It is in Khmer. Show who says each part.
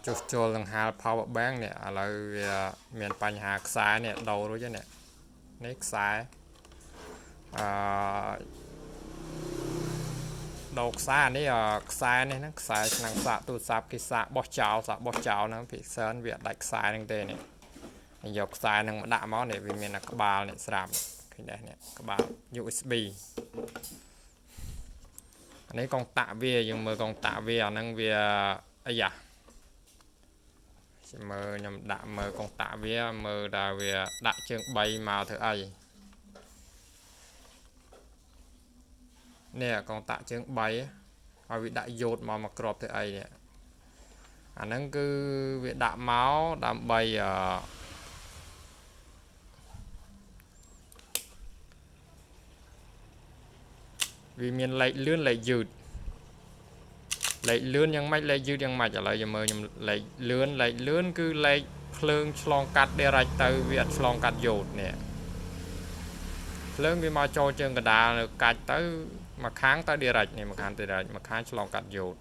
Speaker 1: ជួសជុលនឹងហាល power bank នេះឥឡូវវាមានបញ្ហាខ្សែនេះដូររួចហើយនេះនេះខ្សែអឺដូរខ្សែនេះខ្សែនេះហ្នឹងខ្សែឆ្នាំងសាកទូរស័ព្ទគេសាកបោះចោលសាកបោះចោលហ្នឹងពិសេសវាអត់ដាច់ខ្សែហ្នឹងទេនេះយកខ្សែហ្នឹងមកដាក់មកនេះវាមានក្បាលនេះស្រាប់ឃើញដែរនេះក្បាល USB អានេះកងតាក់វាយើងមើលកងតាក់វាអាហ្នឹងវាអីយ៉ាមើលខ្ញុំដាក់មើលកងតាក់វាមើលថាវាដាក់ជើង3មកធ្វើអីនេះកងតាក់ជើង3ហើយវាដាក់យោតមកមកក្របធ្វើអីនេះអាហ្នឹងគឺវាដាក់មកដើម្បីអឺវាមានលេខលឿនលេខយឺតលេខលឿនយ៉ាងម៉េចលេខយឺតយ៉ាងម៉េចឥឡូវយើងមើលខ្ញុំលេខលឿនលេខលឿនគឺលេខភ្លើងឆ្លងកាត់ direct ទៅវាអត់ឆ្លងកាត់យោតនេះភ្លើងវាមកចូលជើងកណ្ដាលនៅកាច់ទៅមួយខាងទៅ direct នេះមួយខាង direct មួយខាងឆ្លងកាត់យោត